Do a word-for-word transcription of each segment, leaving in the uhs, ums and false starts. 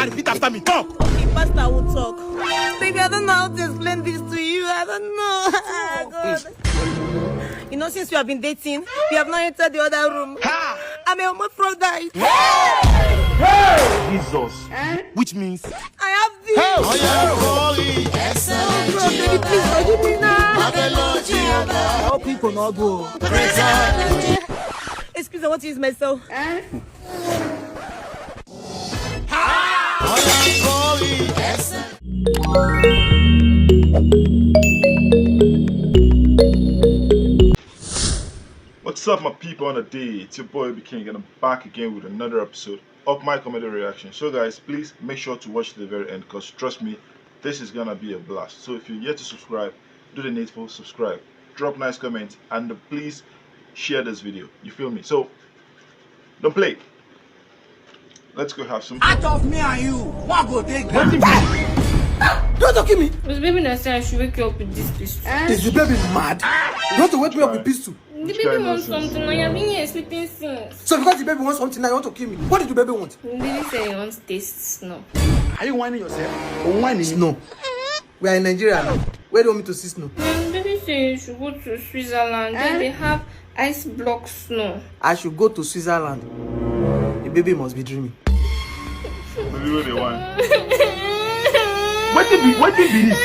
And repeat after me. Talk. Okay, pastor will talk. Baby, I don't know how to explain this to you. I don't know. Ah, God. You know, since we have been dating, we have not entered the other room. Ha! I'm a hermaphrodite. Jesus. Which means I have this. Hey! Oh, yeah, holy. Oh, God, baby, please forgive me now. How people not go? Excuse me, I want to use myself. What's up, my people on the day? It's your boy B King, and I'm back again with another episode of my comedy reaction. So, guys, please make sure to watch to the very end, because trust me, this is gonna be a blast. So, if you're yet to subscribe, do the needful, subscribe, drop nice comments, and please share this video. You feel me? So, don't play. Let's go have some. Out of me and you, what go take ground? Don't talk to me. This baby na say I should wake you up with this pistol. Is the baby mad? You want to wake me up with pistol? The baby wants something. I have been here sleeping since. So because the baby wants something now, you want to kill me? What did the baby want? The baby say he wants taste snow. Are you whining yourself? Or whining? Snow. We are in Nigeria now. Where do you want me to see snow? Mm, baby say you should go to Switzerland. There they have ice block snow. I should go to Switzerland. The baby must be dreaming. Baby, where they want? What did be? What did be this?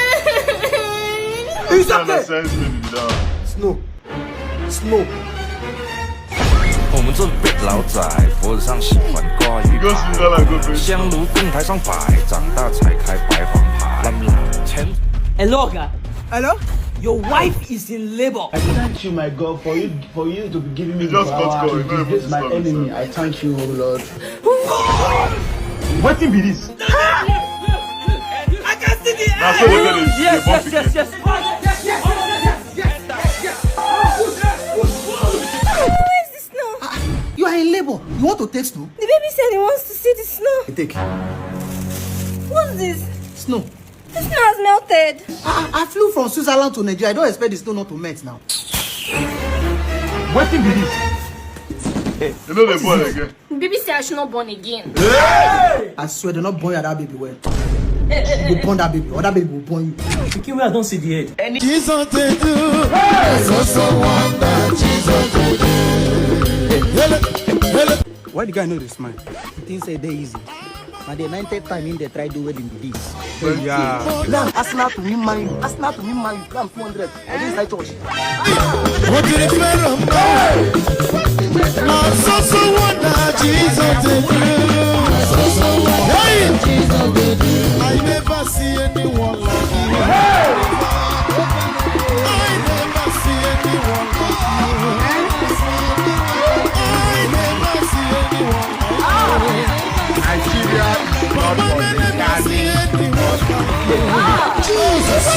It's okay. Snow. Snow. Hello, guy. Hello? Your wife is in labor. I thank you, my God, for you for you to be giving me the power to disgrace my enemy. I thank you, Lord. What thing be this? I can see the. Now so we get it. Yes, yes, yes, yes. Where's the snow? You are in labor. You want to take snow? The baby said he wants to see the snow. You take. What's this? Snow. The snow has melted. I, I flew from Switzerland to Nigeria. I don't expect the snow not to melt now. What thing be this? You know the boy again. Baby say I should not born again. I swear, they not born you that baby well. You born that baby, or that baby will born you. Pikin wey I don't see the head. Jesus they do. Hey! So so wonder Jesus they do. Hey, hello, hello. Why the guy know this man? He thinks say they easy. Now the ninth time in the try do wedding with this. Yeah. Now Arsenal to me man, Arsenal to me man, come two hundred. I didn't say touch. What did it feel on me? Now so so wonder Jesus they do. Hey! I never see anyone like you. I never see anyone like you. I never see anyone like you. Nigeria is not for the carnage. Jesus.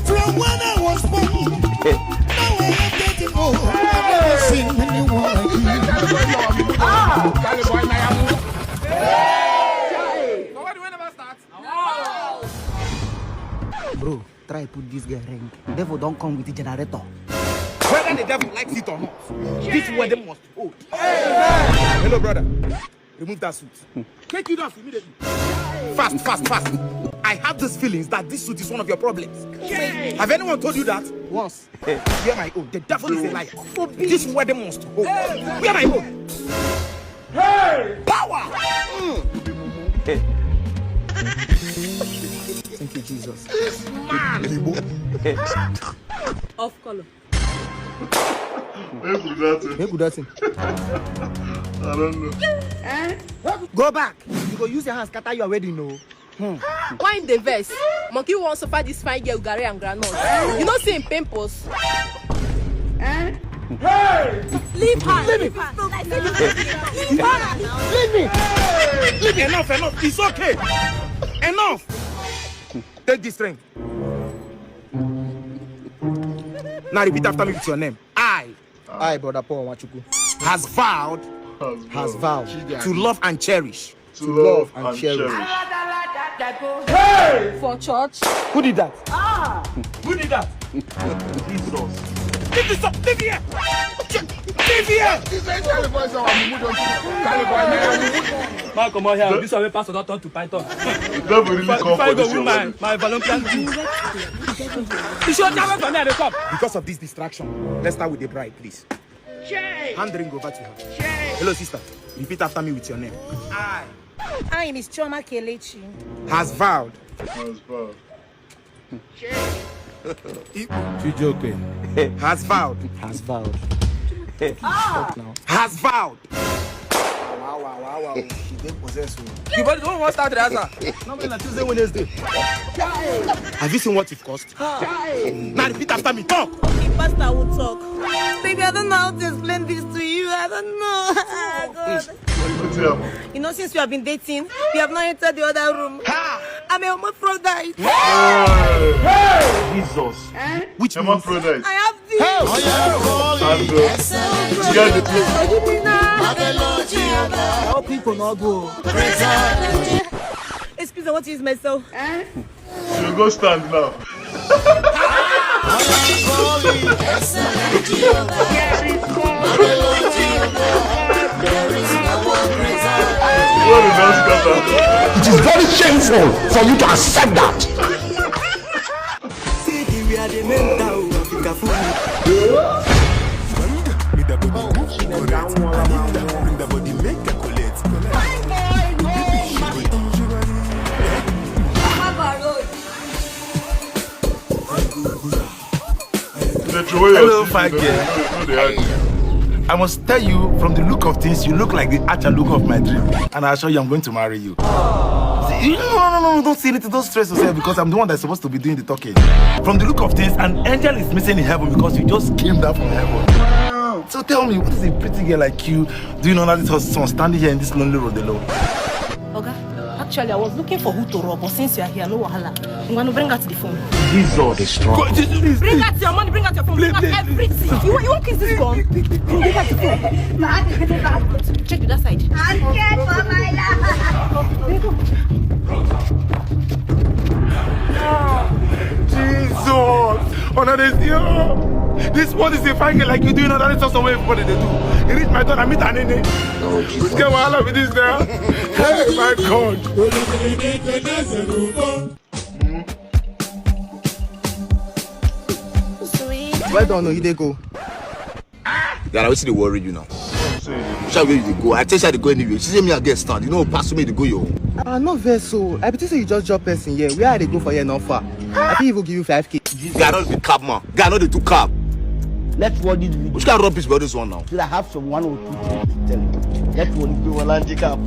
From when I was born, now I am getting old. I never seen anyone like you. Bro, try put this guy ring. Devil don't come with the generator. Whether the devil likes it or not, this wedding must hold. Hello, brother. Remove that suit. Take it off immediately. Fast, fast, fast. I have these feelings that this suit is one of your problems. Have anyone told you that? Once. Wear my own. The devil is a liar. This wedding must hold. Wear my own. Power! Thank you, Jesus. This man! Off color. Make we do that thing. Make we do that thing. I don't know. Go back. You go use your hands scatter your wedding, no. Why him dey vex? Monkey wan suffer this fine girl garri and groundnut. You no see him pimples? Leave her. Leave her. Leave her. Leave me. Leave me. Enough, enough. It's okay. Enough. Take this drink. Now repeat after me with your name. I. I, brother Paul Nwachukwu. has vowed, has vowed to love and cherish. To love and cherish. For church. Who did that? Who did that? Jesus. Leave this up. Leave here. Leave here. This is how the boys are. Mumu don carry boy. Man, come on here. This one wey pastor don turn to python. Devil really come If I for this go your win my, wedding. my volunteer duty. You should travel for me, I dey come. Because of this distraction, let's start with the bride, please. Hand ring over to her. Hello, sister. Repeat after me with your name. I My name is Chioma Kelechi. has vowed, Yes, bro. Chijioke has vowed, has vowed, has vowed. Wow, wow, wow, wow, wow. She dey possessed. Oh. You both don't want start the answer. Not like Tuesday, Wednesday. Have you seen what it cost? Now repeat after me. Talk. The pastor will talk. Baby, I don't know how to explain this to you. I don't know. Ah, God. Wetin happen? You know, since we have been dating, we have not entered the other room. I'm a hermaphrodite. Jesus. Which means Hermaphrodite. I have this. And uh, you get the proof. Baby, now. How people not go. Excuse me, I want to use myself. You go stand now. What did that scatter? It is very shameful for you to accept that. See the way I dey mental, Africa fool. Make that body move, correct. I need that, bring that body, make I collect. They throw your Hello, C D, fine no, girl. No, no, they hide. I must tell you, from the look of things, you look like the Achalugo of my dream. And I assure you, I'm going to marry you. See, you- no, no, no, no, don't say anything. Don't stress yourself because I'm the one that's supposed to be doing the talking. From the look of things, an angel is missing in heaven because you just came down from heaven. So tell me, what is a pretty girl like you doing under this hot sun, standing here in this lonely road alone? Oga, actually, I was looking for who to rob, but since you are here, no wahala. Ngwanu, bring out the phone. Jesus. Destroy. Bring out your money, bring out your phone, bring out everything. You, you won't kiss this gun. Bring out the phone. Check the other side. Jesus! Honor this, yo! This one is a fine girl like you doing another stuff somewhere everybody they do. You reach my door, I meet an enemy. Which kind of wahala with this now? Hey, my God! Well done, no, you dey go. Yeah, na wetin dey worry you now? Which way you dey go? I tell you, I dey go anywhere. You see me, I get stand. You know, pass me, dey go your own. Ah, no vex o. I be think say you just drop person here. Where I dey go for here, not far. I fit even give you five K. Guy, I no be cab man. Guy, I no dey do cab. Let's work this video. Which kind of rubbish be all this one now? Till I have some one or two things to tell you. Let's work this video. Landing cab.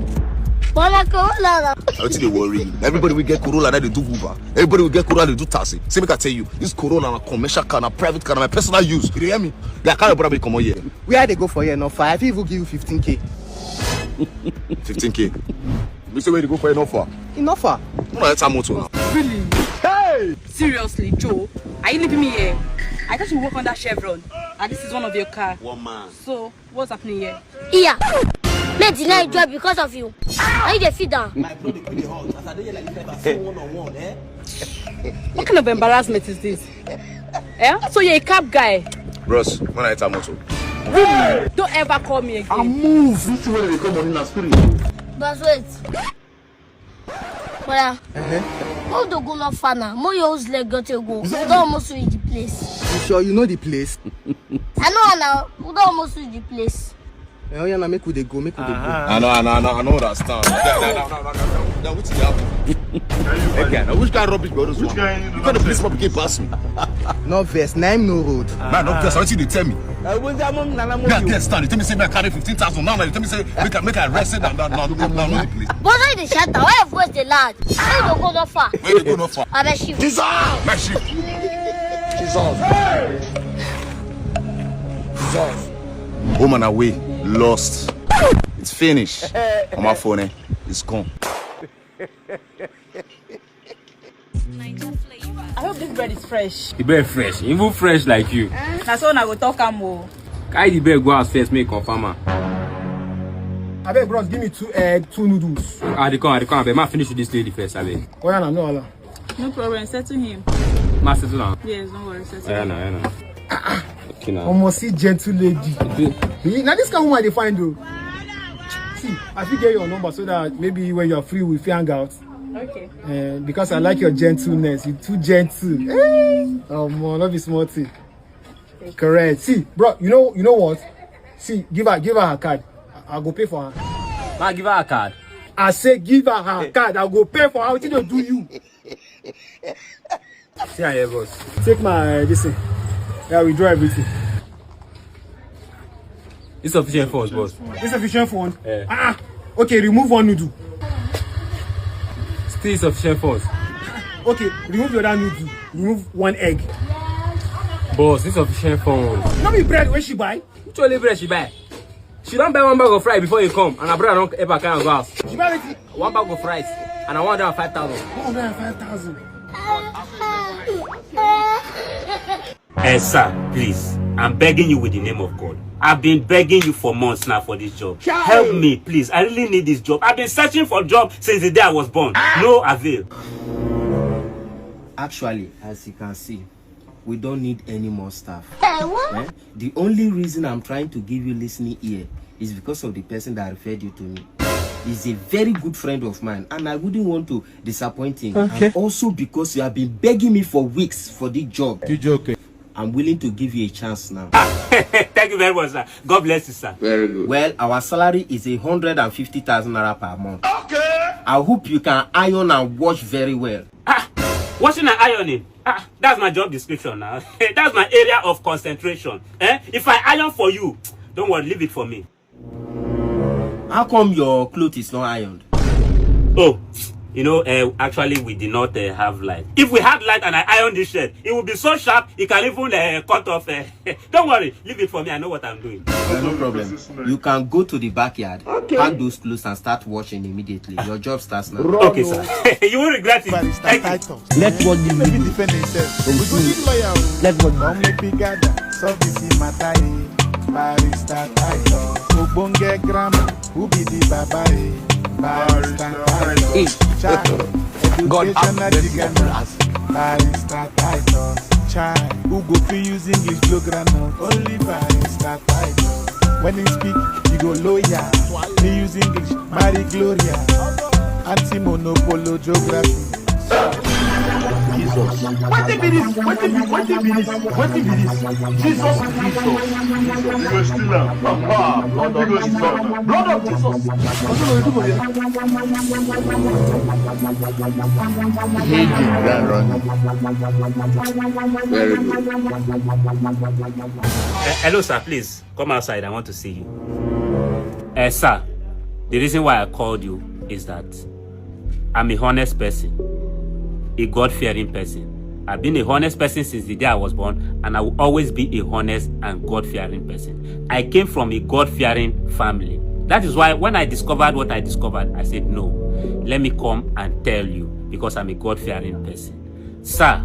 Wala ka wala. Na wetin dey worry you? Everybody wey get Corolla, na dey do Uber. Everybody wey get Corolla, dey do taxi. See, make I tell you, this Corolla na commercial car, na private car, na my personal use. You dey hear me? Guy, I carry brother come out here. Where I dey go for here, not far. I fit even give you fifteen K. Fifteen K. You say where you dey go for here, not far. E not far. Una enter motor now. Seriously, Joe, are you leaving me here? I thought you work under Chevron, and this is one of your car. One man. So, what's happening here? Iya, me deny job because of you. Are you the feed am? My brother, you dey hot. As I dey here like this, I see one on one, eh? What kind of embarrassment is this? Eh? So you're a cab guy? Bros, when I enter motor. Don't ever call me again. Move. This way they come on in a spirit. But wait. Brother, how the go not far now? Mo use leg got to go. We don't almost reach the place. You sure you know the place? I know now. We don't almost reach the place. Eh, oh yeah, now make we dey go, make we dey go. I know, I know, I know, I know understand. Guy, now, now, now, now, now, now, now, wetin dey happen? Hey, guy, now which kind of rubbish be all this one? You gonna please my pikin pass me? No vex, na him no road. Man, no vex, wetin you dey tell me? Me, I get stand. You tell me say me I carry fifteen thousand. Now, now you tell me say make I, make I rest it down, down, down, down, down, no dey play. But why the shatter? Why your voice dey loud? Why you go not far? Where you go not far? I bet you. My sheep. Jesus. Jesus. Home and away, lost. It's finished. On my phone, eh? It's gone. I hope this bread is fresh. The bread fresh, even fresh like you. Na so una go talk am o. Carry the bag go house first, make confirm am. Abeg, bros, give me two egg, two noodles. I dey come, I dey come. Abeg, ma finish with this lady first, abeg. Oya na, no wahala. No problem, settle him. Ma settle am. Yes, don't worry, settle Oya him. na, oya na. Okay na. Omo, see gentle lady. Hey, na this kind woman I dey find o. See, I fit get your number so that maybe when you are free, we fit hang out. Okay. Uh, because I like your gentleness. You too gentle. Hey, omo, no be small thing. Correct. See, bro, you know, you know what? See, give her, give her her card. I, I go pay for her. Ma, give her her card. I say, give her her card. I go pay for her. Wetin dey do you? See how your boss. Take my uh, this thing. Yeah, we draw everything. Insufficient funds, boss. Insufficient fund. Yeah. Ah, okay. Remove one noodle. Still insufficient funds. Okay, remove the other noodle. Remove one egg. Boss, insufficient funds. No be bread wey she buy. Which only bread she buy? She don buy one bag of rice before you come, and her brother don help her carry am go house. She buy wetin? One bag of rice, and I want that five thousand. One hundred and five thousand. Eh, sir, please, I'm begging you with the name of God. I've been begging you for months now for this job. Help me, please. I really need this job. I've been searching for job since the day I was born. No avail. Actually, as you can see, we don't need any more staff. Eh, what? Eh? The only reason I'm trying to give you listening ear is because of the person that referred you to me. He's a very good friend of mine, and I wouldn't want to disappoint him. Okay. And also because you have been begging me for weeks for this job. You joking? I'm willing to give you a chance now. Thank you very much, sir. God bless you, sir. Very good. Well, our salary is a hundred and fifty thousand naira per month. Okay. I hope you can iron and wash very well. Ah, washing and ironing. Ah, that's my job description now. That's my area of concentration. Eh? If I iron for you, don't worry, leave it for me. How come your clothes is not ironed? Oh, you know, uh, actually, we did not uh, have light. If we had light and I ironed this shirt, it would be so sharp, it can even uh, cut off. Uh, don't worry, leave it for me. I know what I'm doing. No problem. You can go to the backyard, okay, pack those clothes, and start washing immediately. Your job starts now. Okay, sir. You will regret it. Thank you. Let's watch the video. Maybe defend himself. We go need lawyer. Let's watch the video. Come make we gather. Solve this matter, eh. Barrister Titus. Ogbonge grammar. Who be the baba, eh? Barrister Titus. Child. God have mercy on us. Barrister Titus. Child. Who go fit use English do grammar? Only Barrister Titus. When he speak, he go loyal. Me use English, marry Gloria. Anti monopolo geography. Jesus. Wetin be this? Wetin be wetin be this? Wetin be this? Jesus, Jesus. You go steal am. Papa, blood of Jesus. Blood of Jesus. Wetin go dey do for here? Hit the ground running. Very good. Eh, hello, sir, please. Come outside, I want to see you. Eh, sir, the reason why I called you is that I'm a honest person, a God-fearing person. I've been a honest person since the day I was born, and I will always be a honest and God-fearing person. I came from a God-fearing family. That is why when I discovered what I discovered, I said, "No, let me come and tell you, because I'm a God-fearing person." Sir,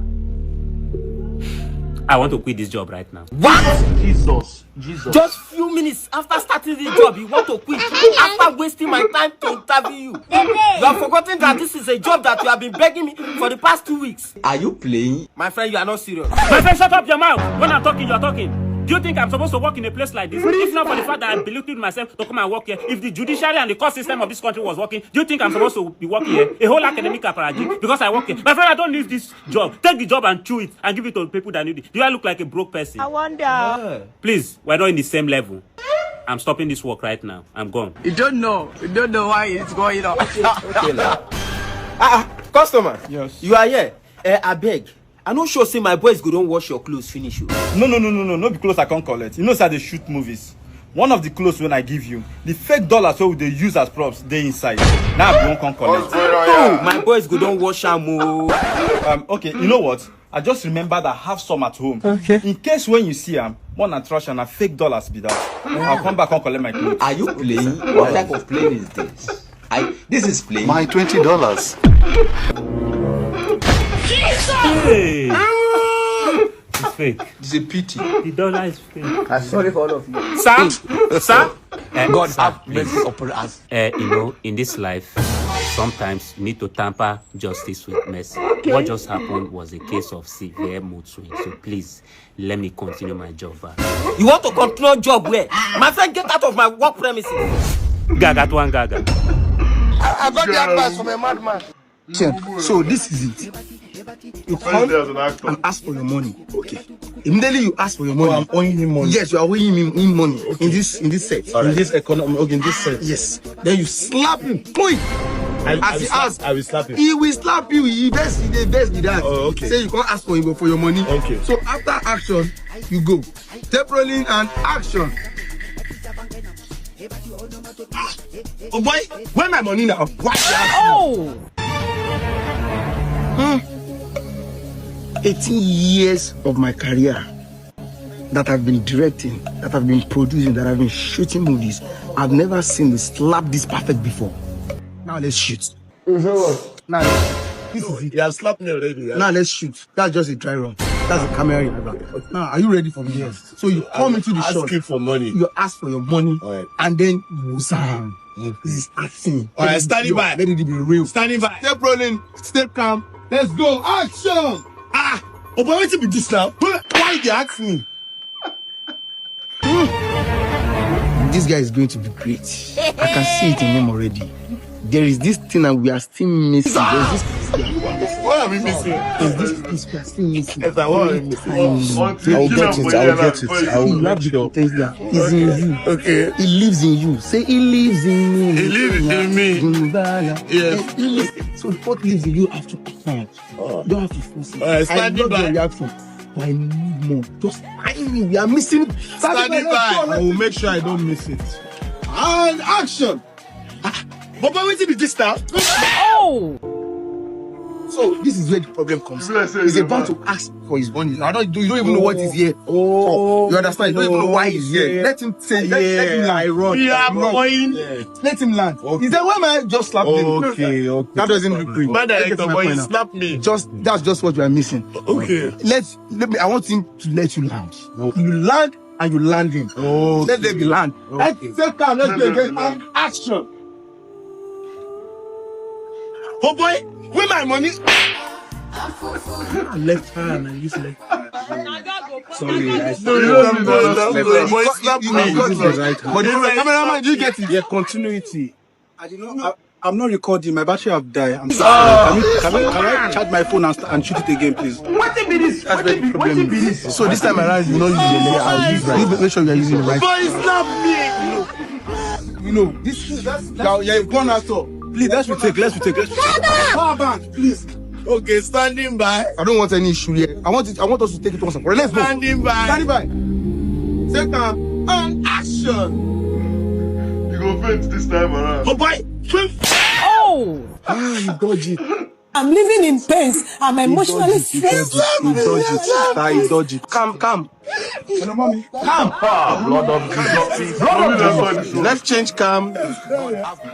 I want to quit this job right now. What? Jesus. Jesus. Just few minutes after starting this job, you want to quit after wasting my time to interview you. You have forgotten that this is a job that you have been begging me for the past two weeks. Are you playing? My friend, you are not serious. My friend, shut up your mouth. When I'm talking, you're talking. Do you think I'm supposed to work in a place like this? If not for the fact that I belittled myself to come and work here, if the judiciary and the court system of this country was working, do you think I'm supposed to be working here? A whole academic apology because I work here. My friend, I don't need this job. Take the job and chew it and give it to people that need it. Do I look like a broke person? I wonder. Yeah. Please, we're not in the same level. I'm stopping this work right now. I'm gone. You don't know. You don't know why it's going on. Okay, okay, now. Ah, ah, customer. Yes. You are here. Eh, I beg. I no sure say my boys go don wash your clothes finish o. No, no, no, no, no, no be clothes I come collect. You know say I dey shoot movies. One of the clothes wey I give you, the fake dollars wey we dey use as props dey inside. Now I wan come collect. Oh, my boys go don wash am o. Um, okay, you know what? I just remember that I have some at home. Okay. In case when you see am, more na trash and na fake dollars be that. I'll come back and collect my clothes. Are you playing? What type of playing is this? I, this is playing. My twenty dollars. Hey! It's fake. It's a pity. The dollar is fake. I'm sorry for all of you. Sir, sir. Eh, God sir, have please. Mercy upon us. Eh, you know, in this life, sometimes you need to tamper justice with mercy. What just happened was a case of severe mood swing. So please, let me continue my job back. You want to continue job where? My friend, get out of my work premises. Gaga to one gaga. I, I got the advice from a madman. So this is it. You come and ask for your money. Okay. Immediately you ask for your money. Oh, I'm owing him money. Yes, you are owing him, him money in this in this set. In this economy, okay, in this set. Yes. Then you slap him. Boy! I, As I, he will slap, asked, I will slap him. He will slap you. He best he dey best be that. Oh, okay. Say you can't ask for him for your money. Okay. So after action, you go. Tape rolling and action. Oh boy, where my money now? Why you ask me? Oh! Hmm. eighteen years of my career that I've been directing, that I've been producing, that I've been shooting movies, I've never seen the slap this perfect before. Now let's shoot. Now let's shoot. This is it. You have slapped me already. Yeah? Now let's shoot. That's just a dry run. That's a camera in the back. Now, are you ready for me? Yes. So you come into the Ask shot. Him for money. You ask for your money, All right. And then you sound. This is acting. All right, standing by. Let it be real. Standing by. Step rolling, step calm. Let's go. Action. Ah, oh boy, wetin be this now? Why you dey ask me? This guy is going to be great. I can see it in him already. There is this thing that we are still missing. There's this piece we are What are we missing? There's this piece we are still missing. Yes, I want him. Time. I will get it. I will get it. I He will make loves the sure. potential. It's in you. Okay. He lives in you. Say he lives in me. He lives in me. Gumbaya. Yes. He lives. So what lives in you have to come. Oh. Don't have to force it. All right, I standing love by. Your reaction. But I need more. Just find me. We are missing. Standing by. I will make sure I don't miss it. And action. Ah, but but wetin be this now? Oh! So this is where the problem comes. He's about to ask for his money. I don't. You don't even know what he's here for. You understand? You don't even know why he's here. Let him say. Let, let him Yeah, lie. I run. Yeah, I run. Let him land. He said, "Where am I?" Just slap him. Okay, okay. That doesn't look great. But Let I me get come my when you point out. Slap me. Just that's just what we are missing. Okay. Let's let me. I want him to let you land. You land and you land him. Okay. Let there be land. Okay. Let's take time. Let's Let go there be again. Land. And action. Oh boy, where my money? Left hand and use left hand. Sorry, I No, no, no, no, no, no. Boy, slap me. But the cameraman, do you get it? Yeah, continuity. I did not. I, I'm not recording. My battery have died. I'm sorry. Can, you, can, I, can I charge my phone and, st- and shoot it again, please? What be this? What be, what be this? So this time around, you know you use the right. You make sure you are using the right. Boy, slap me. You know this is that's now you're a gun actor. Please, let's retake. Let's retake. Let's retake. Power bank, please. Okay, standing by. I don't want any issue here. I want it. I want us to take it once and for all. Let's go. Standing by. Standing by. Take time and action. You go faint this time around. Oh boy. Oh! Ah, you dodge it. I'm living in pains. I'm emotionally He dodge it. He stressed. Dodge it. He dodge it. Sister, he dodge it. Come, come. Hello, mommy. Come. Ah, blood of Jesus. Blood of Jesus. Let's change cam.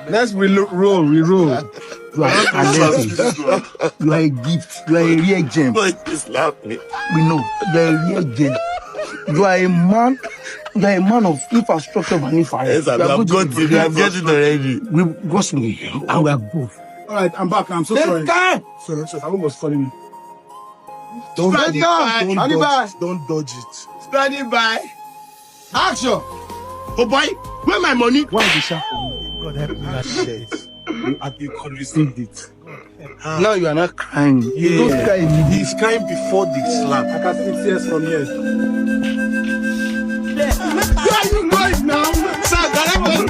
Let's re- roll, re-roll. You are talented. You are a gift. You are a real gem. Boy, you slap me. We know. You are a real gem. You are a man. You are a man of infrastructure and infrared. Yes, You are I've going to got be it. great. I've got it already. We got me. And we are good. All right, I'm back. I'm so Let's sorry. go. Sorry, sorry. Someone was calling me. Don't Let's dodge go. it. Don't Anibal. Dodge it. Don't dodge it. Standing by. Action. Oh boy, where my money? Why is the sharp for me? God help me. That shit. You have you could receive it. Now you are not crying. You don't cry immediately. He's crying before the slap. I can see tears from here. Where are you going now? Sir, director.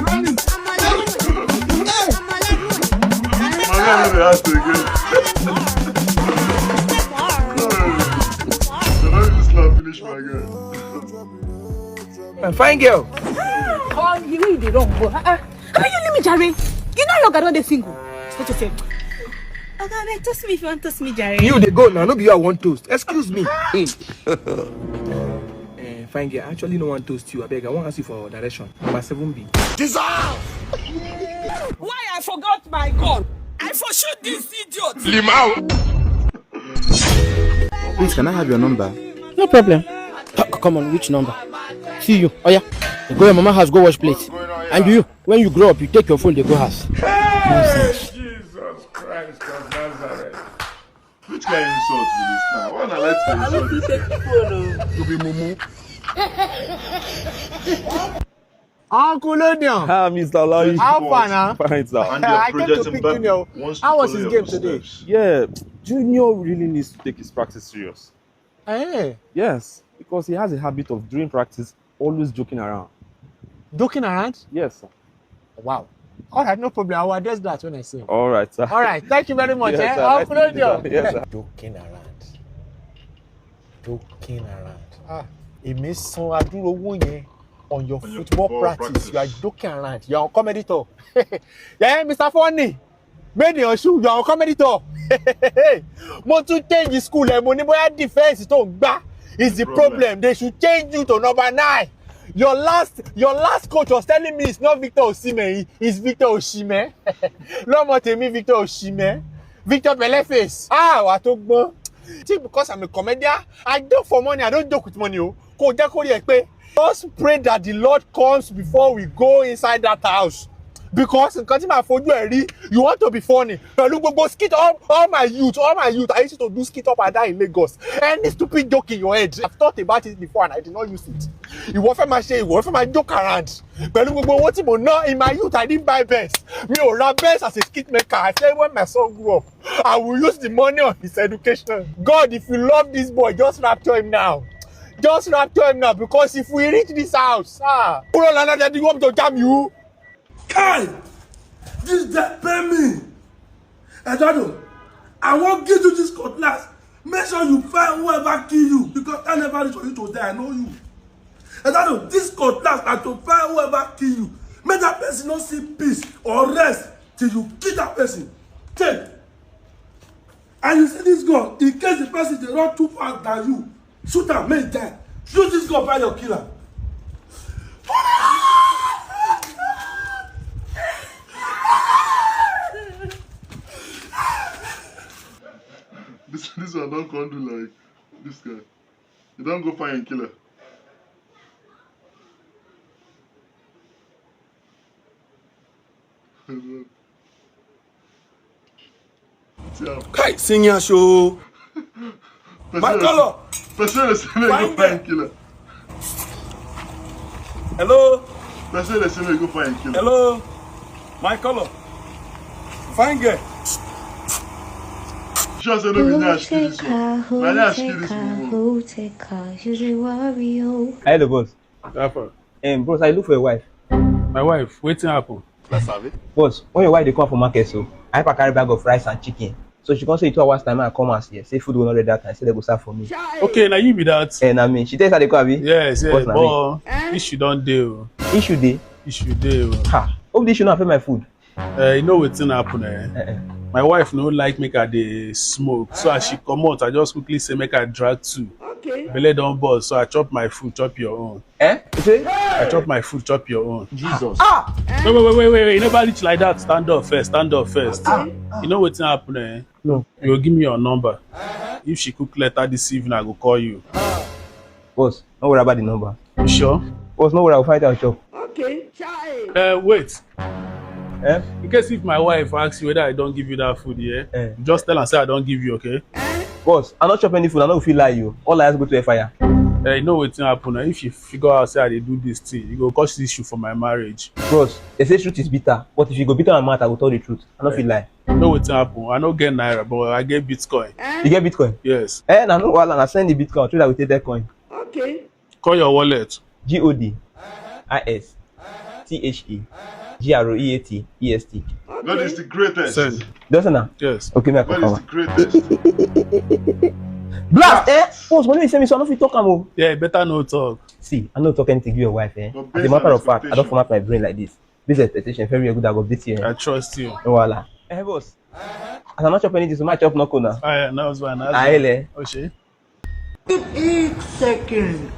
My guy no dey ask again. They don't even slap finish my guy. Fine girl. Oh, you really dey wrong, but uh, uh, can you leave me, jare? You know your guy don dey single. What you say? Oga, abeg toast me if you wan toast me, jare. You dey go now. No be you I want toast. Excuse me. Eh, fine girl, I actually no wan toast you. Abeg, I wan ask you for direction. Number seven B. Dissolve. Why I forgot my gun? I for shoot this idiot. Limau. Please, can I have your number? No problem. C- come on, which number? See you. Oh yeah. Go your mama house, go wash plate. And you, when you grow up, you take your phone, they go house. Nonsense. Jesus Christ of Nazareth. Which kind of insult be this now? Why not like to insult this guy? You be mumu. Uncle Odion. Ah, Mister Larry. How far now? Fine, sir. And I came to pick Junior. How was his game today? Yeah, Junior really needs to take his practice serious. Eh? Yes, because he has a habit of during practice always joking around. Joking around? Yes, sir. Wow. All right, no problem. I will address that when I see him. All right, sir. All right, thank you very much. Yes, eh? Sir. Nice to meet you, sir. Yes, sir. Joking around. Joking around. Ah, èmi san adúrò owó yẹn on your football practice. You are joking around. You are on comedy tour. Yeah, Mister Funny. Made in Osun, you are on comedy tour. Mo tún change school ẹ̀, mo ní bóyá defense tó ń gbá is the problem. They should change you to number nine. Your last your last coach was telling me it's not Victor Osimhen, it's Victor Osimhen. Lọ́mọ tèmi Victor Osimhen, Victor Beleface. Ah, wà tó gbọ́n. See, because I'm a comedian, I joke for money, I don't joke with money o. Kò jẹ́ kó rí ẹ pé. Just pray that the Lord comes before we go inside that house. Because nǹkan tí màá fojú ẹ̀ rí, you want to be funny. Pẹ̀lú gbogbo skit, all, all my youth, all my youth, I used to do skit up and down in Lagos. Any stupid joke in your head, I've thought about it before and I did not use it. Ìwọ fẹ́ máa ṣe, ìwọ fẹ́ máa joke around. Pẹ̀lú gbogbo owó tí mo ná in my youth, I didn't buy Benz. Mi ò ra Benz as a skit maker. I said when my son grew up, I will use the money on his education. God, if you love this boy, just rapture him now. Just rapture him now, because if we reach this house, ah, kúrò lánàá, daddy, you want me to jam you? Kai! This dey pain me. Eduardo, I wan give you this cutlass. Make sure you find whoever kill you, because time never reach for you to die. I know you. Eduardo, this cutlass na to find whoever kill you. Make that person no see peace or rest till you kill that person. Take. And you see this gun, in case the person dey run too fast than you, shoot am, make e die. Use this gun find your killer. This this one don come do like this guy. You don go find him killer. Kai, senior show. My color. Person dey say make go find killer. Hello. Person dey say make go find killer. Hello. My color. Fine girl. Sure say no be Nash kill this one. Na Nash kill this one. Who take her? She's a warrior. Hello, boss. Rafa. Um, bros, I look for a wife. My wife, wetin happen? Boss, when your wife dey come for market, so I help her carry bag of rice and chicken. So she come say two hours time, I come house here. Say food go not ready that time. Say they go serve for me. Okay, now you be that. And I mean, she tells her they come, abi? Yes, yes, What's na but issue don dey o. Issue dey. Issue dey o. Ha! Hope this should not affect my food. Uh, you know wetin happen, eh? My wife no like make I dey smoke, so as she comot, I just quickly say make I drag two. Okay. Belle don burst, so I chop my food, chop your own. Eh? You say? I chop my food, chop your own. Jesus. Wait, wait, wait, wait, wait. You never reach like that. Stand up first. Stand up first. You know wetin happen, eh? No. You go give me your number. If she cook later this evening, I go call you. Boss, no worry about the number. You sure? Boss, no worry, I'll find out chop. Uh, wait. Eh? In case if my wife asks you whether I don't give you that food, yeah, Eh. Just tell her say I don't give you, okay? Boss, I not chop any food. I no fit lie you. All I ask go to F I R. Eh, you know wetin happen, eh? If you figure out say I dey do this thing, you go cause issue for my marriage. Bros, they say truth is bitter, but if you go bitter my mouth, I go tell the truth. I no fit lie. You know wetin happen? I no get naira, but I get Bitcoin. You get Bitcoin? Yes. Eh, na no wahala. Na send the Bitcoin. Trade with that coin. Call your wallet. G O D I S T H E G R O E A T E S T. God is the greatest. Send. Just now. Yes. Okay, me I God is the confirm. Greatest. Blast, eh? Boss, when you send me, so I no fit talk am o. Yeah, you better no talk. See, I no talk anything to your wife, eh? But As a based matter on of fact, I don't expectation. Format my brain like this. This expectation very good. I go beat you. Eh? I trust you. No wahala. Eh, boss. As I not chop anything, so my chop no cool now. Ah, yeah, that was fine. That's Ah, fine. Ele. Oshé. Each second.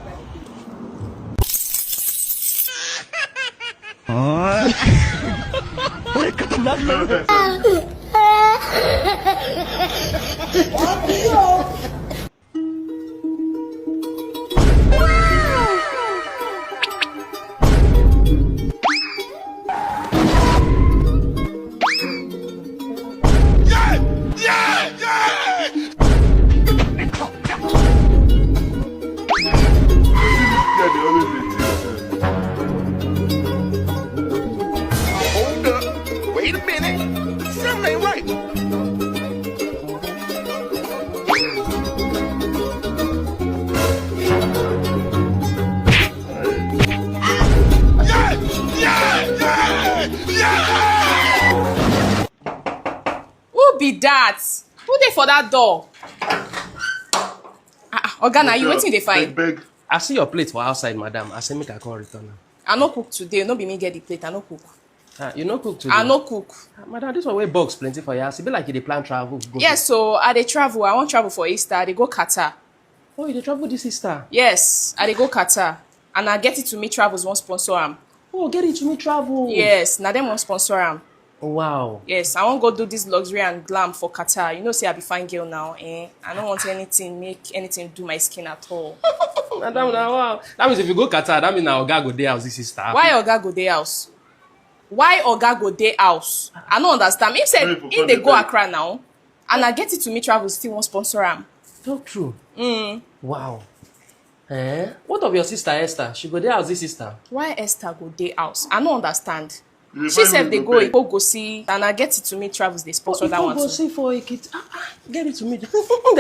Who be that? Who dey for that door? Ah, ah, Oga, na you. Wetin you dey find? Beg, beg. I see your plate for outside, madam. I say make I come return am. I no cook today. No be me get the plate. I no cook. Ah, you no cook today? I no cook. Ah, madam, this one wey box plenty for your house. E be like you dey plan travel go. Yes, so I dey travel. I wan travel for Easter. I dey go Qatar. Oh, you dey travel this Easter? Yes, I dey go Qatar. And I Get It To Me Travels wan sponsor am. Oh, Get It To Me Travel. Yes, na dem wan sponsor am. Oh, wow. Yes, I wan go do this luxury and glam for Qatar. You know say I be fine girl now, eh? I no want anything make anything do my skin at all. Madam, na wow. That means if you go Qatar, that means na Oga go dey house this Easter. Why Oga go dey house? Why Oga go dey house? I no understand. Him say him dey go Accra now. And I Get It To Me Travel still wan sponsor am. Talk true. Mm. Wow. Eh? What of your sister Esther? She go dey house this Easter. Why Esther go dey house? I no understand. She sef dey go Eko go see, and I Get It To Me Travels dey sponsor that one too. Go see for Ekiti. Ah, ah, Get It To Me. You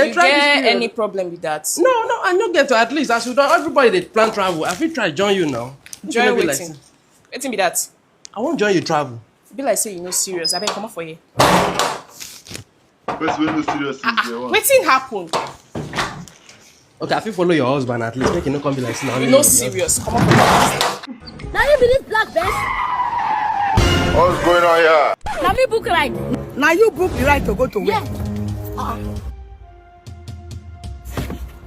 get any problem with that? No, no, I no get to. At least as you don, everybody dey plan travel. I fit try join you now. Join wetin? Wetin be that? I wan join you travel. Be like say you no serious. Abeg, comot for here. Person wey no serious is the one. Wetin happen? Okay, I fit follow your husband at least. Make e no come be like say na only you. You no serious. Comot for here. Now you be this black vest? What's going on here? Now me book ride. Now you book the ride to go to where? Yeah. Ah.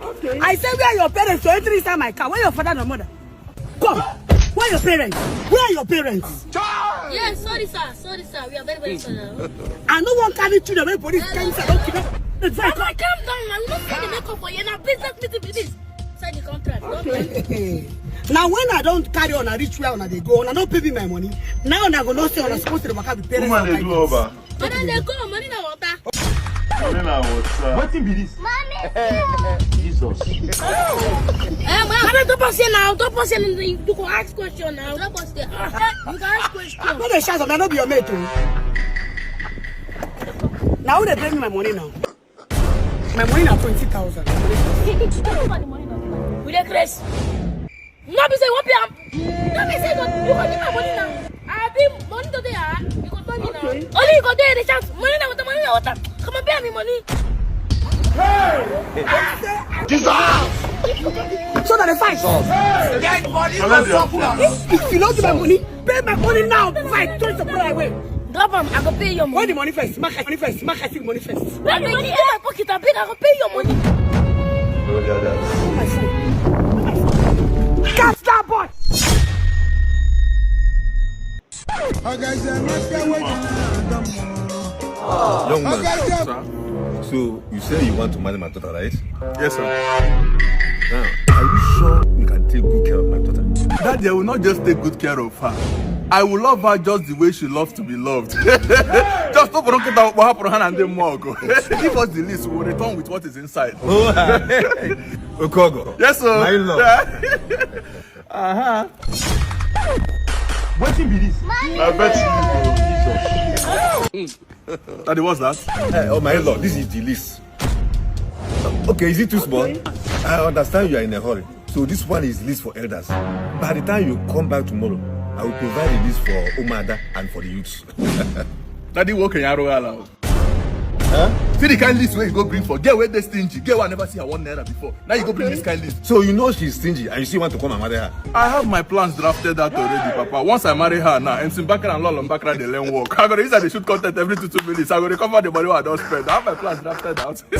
Okay. I say, where your parents to enter inside my car? Where your father and mother? Come. Where your parents? Where are your parents? Yeah, sorry, sir. Sorry, sir. We are very, very sorry. I no wan carry children wey police carry inside don kidnap. Calm down now. You no see the makeup for here. Now business meeting be this. Sign the contract. Okay. Now when I don carry una reach where una dey go, una no pay me my money. Now una go know say una suppose to dey waka with parents. Woman dey do over. Money dey go, money na water. Money na water. Wetin be this? Mommy. Jesus. Eh, ma. Madam, don't pass here now. Don't pass here now. You go ask question now. Don't pass there. You go ask question. No dey shout, man. No be your mate o. Now who dey pay me my money now? My money na twenty thousand. We dey craze. No be say you wan pay am. No be say you go, you go give my money now. Abi money no dey, ah? You go pay me now. Okay. Only you go dey dey shout, "Money na water, money na water." Come on, pay me money. Jesus! So na the fight. Dead body go suck una. If you no give my money, pay my money now before I throw the money away. Drop am, I go pay your money. Where the money first? Make I see the money first. Make I see the money first. Pay me money. In my pocket, I beg, I go pay your money. Where my phone? Where my phone? Catch that boy! Young man, sir, so you say you want to marry my daughter, right? Yes, sir. Now, are you sure you can take good care of my daughter? Daddy, I will not just take good care of her. I will love her just the way she loves to be loved. Just open up what happened and then more go. Give us the list. We will return with what is inside. Oh, Okogo. Yes, sir. My love. Yeah. Uh-huh. Wetin be this? I bet you. Daddy, what's that? Eh, oh, my lord, this is the list. Okay, is it too small? I understand you are in a hurry. So this one is list for elders. By the time you come back tomorrow, I will provide a list for Umada and for the youths. Daddy, work in Yaruala. Huh? See the kind list wey you go bring for girl wey dey stingy, girl wey I never see her one naira before. Now you go bring this kind list. So you know she's stingy and you still want to come and marry her? I have my plans drafted out already, Papa. Once I marry her now, M C Bakra and Lolo Bakra dey learn work. I go dey use am dey shoot content every two two minutes. I go recover the money wey I don spend. I have my plans drafted out. Eh,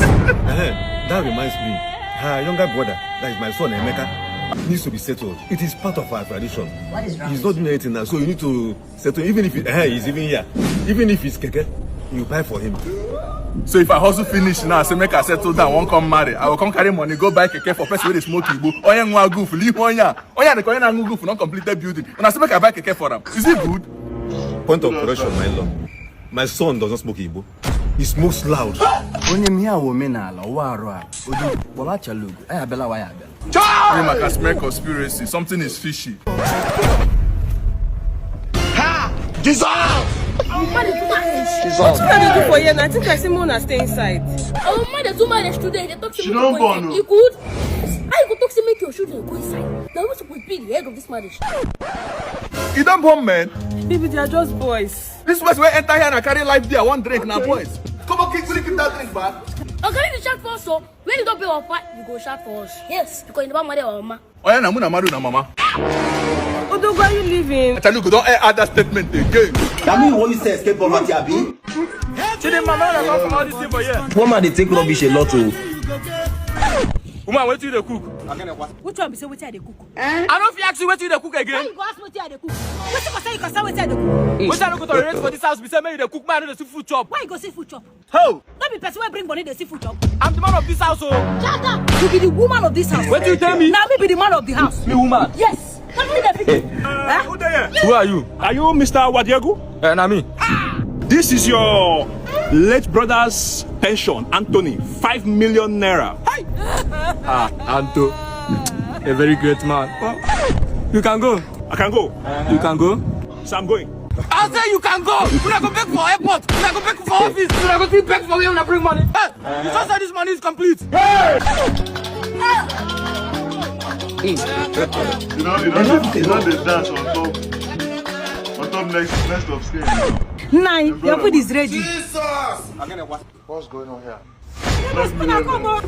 that reminds me. Her younger brother, that is my son Emeka, needs to be settled. It is part of our tradition. What is wrong? He's not doing anything now, so you need to settle, even if he, eh, he's even here. Even if it's keke, you buy for him. So if I hustle finish now, say make I settle down, wan come marry, I go come carry money, go buy keke for person wey dey smoke igbo. Oya nwa goof, leave oya. Oya dey oya na goof, non completed building. Una say make I buy keke for am. Is it good? Point of correction, my lord. My son does not smoke igbo. He smokes loud. Onye m ihe a wụ omenala, ụwa arụ a. Odu, kpọla Chalugo. Aya bela wa ya bela. Onye maka smell conspiracy, something is fishy. Ha! Jesus! Our mother too much. Jesus. Wetin una dey do for here na? I think I say make una stay inside. Our mother too much today. They talk say she don born o. You good? How you go talk say make your children go inside? Na who suppose be the head of this marriage? You don't bomb, man. Baby, they are just boys. This boys wey enter here and carry life there, one drink na boys. Come on, quick, quick, keep that drink back. Oga, you dey shout for us o. When you don pay our fine, you go shout for us. Yes, because you never marry our mama. Oh yeah, na mu na maru na mama. Odogo, are you leaving? I tell you, go don add that statement again. Na me wan use say escape poverty, abi? Chidinma, no dey come for all this thing for here. Woman dey take rubbish a lot o. Woman, wetin you dey cook? Which one be say wetin I dey cook? I no fit ask you wetin you dey cook Why again. You go ask wetin I dey cook. Wetin concern you concern wetin I dey cook? Wetin I no go tolerate for this house be say make you dey cook, make I no dey see food chop. Why you go see food chop? How? No be person wey bring money dey see food chop. I'm the man of this house o. Shut up! You be the woman of this house. Wetin you tell me? Na me be the man of the house. Me woman. Yes. Na me dey pick. Eh? Who are you? Are you Mister Wadiegu? Uh, na me. This is your late brother's pension, Anthony, five million naira. Ah, Anto, a very great man. Well, you can go. I can go. You can go. So I'm going. I say you can go. Una go beg for airport. Una go beg for office. Una go still beg for where una bring money. Hey, you just say this money is complete. You know, you know, you know the dance on top, on top next, next of skin. Nine, your food is ready. What's going on here? Hospital come on.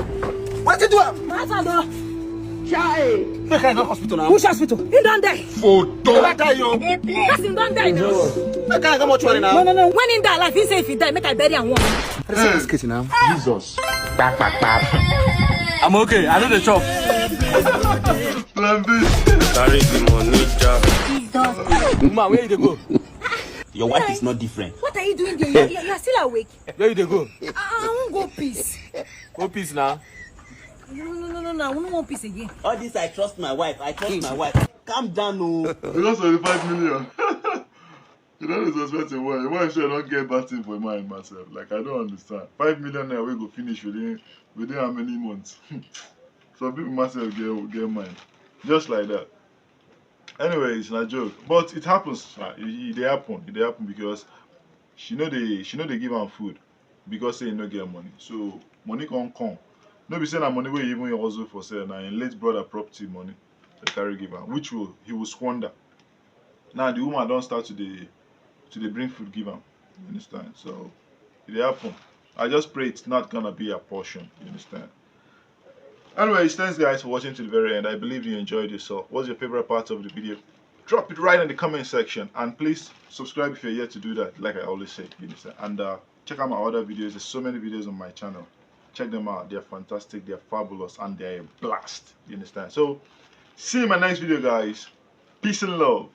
What you do am? Master, no. Make I go hospital now. Which hospital? He don die. Photo. That die yo. Person don die now. Make I go mortuary No, now. No, no. When he die alive, he say if he die, make I bury am once. This case now. Jesus. I'm okay. I know the chop. Plan B. Carry the money down. Woman, where you dey go? Your wife is not different. What are you doing there? You, you, you are still awake. Where you dey go? I, I won't go peace. Go peace now. No, no, no, no, no. I won't want peace again. All this, I trust my wife. I trust my wife. Calm down o. Because of the five million. You don't suspect a wife. Why should I not get bad thing for mind myself? Like, I don't understand. Five million naira we go finish within, within how many months? Some people myself get, get mind. Just like that. Anyways, na joke. But it happens. Sha. It, it dey happen. It dey happen because she no dey, she no dey give am food because say he no get money. So money come come. No be say na money wey he even hustle for sef. Na him late brother property money dey carry give am, which will, he will squander. Now the woman don start to dey, to dey bring food give am. You understand? So it dey happen. I just pray it's not gonna be a portion. You understand? Anyways, thanks guys for watching to the very end. I believe you enjoyed yourself. What's your favorite part of the video? Drop it right in the comment section, and please subscribe if you're yet to do that. Like I always say, you understand? And uh, check out my other videos. There's so many videos on my channel. Check them out. They're fantastic. They're fabulous, and they're a blast. You understand? So see you in my next video, guys. Peace and love.